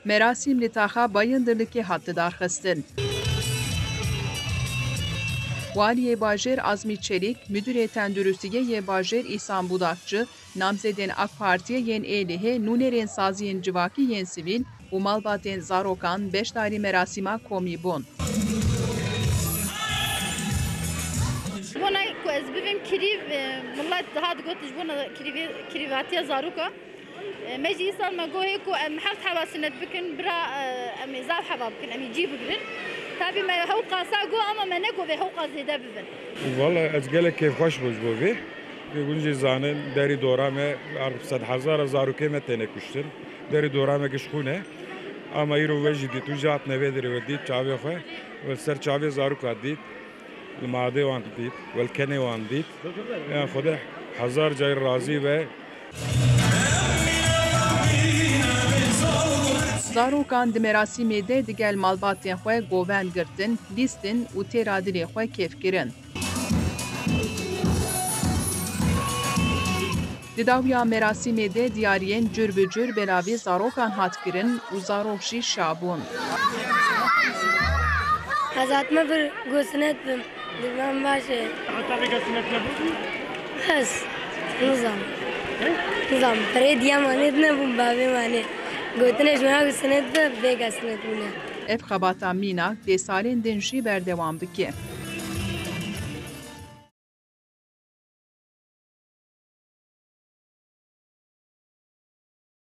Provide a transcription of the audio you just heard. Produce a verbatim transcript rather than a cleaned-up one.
Merasîm li taxa Bayındırlıkê hat lidarxistin. Waliyê bajêr Azmî Çelîk, Müdürê Tenduristiyê yê bajêr Îhsan Budakçı, namzedên AK Partiyê yên Êlihê, nûnerên saziyên civakî yên sivîl û malbatên zarokan beşdarî merasîma komî bûn. Ji bona ku ez bibim kirîv, e, milet dihat digot ji bona kirîvê-, kirîvatiya zaroka. E, me jî îsal me got hê ku em heft heba sinet bikin, bira, e, em ê zaf heba bikin, em ê cî bigirin. Tabî me hewqasa got ama me negot vê hewqa zêde bibin. Valla ez gelek kêfxweş bûm ji bo vê. Hûn jî zanin, derî dora me, ard sedhezara zarokê me têne kuştin. Derî dora me giş xûn e. Ama îro we jî dît, hûn jî hatine vê derê we dît, çavê xwe, we ser çavê zaroka dît, li madê wan dît, we li kenê wan dît. Ya Xwedê hezar carî razî be. Zarokan di merasîmê de digel malbatên xwe govend girtin, lîstin û têra dilê xwe kêf kirin. Di dawiya merasîmê de diyariyên cur bi cur belavî zarokan hat kirin û zarok jî şa bûn. Ez hatime vir ku sinet bim. Dibim baş e. Heta vêga sinet nebû? Ez nizam. He? Nizam. Perê diya manê nebûm, bavê manê. Gotine ji wana ku sinet be, vêga sinet bûne. Ev xebata mînak dê salên din jî berdewam bike.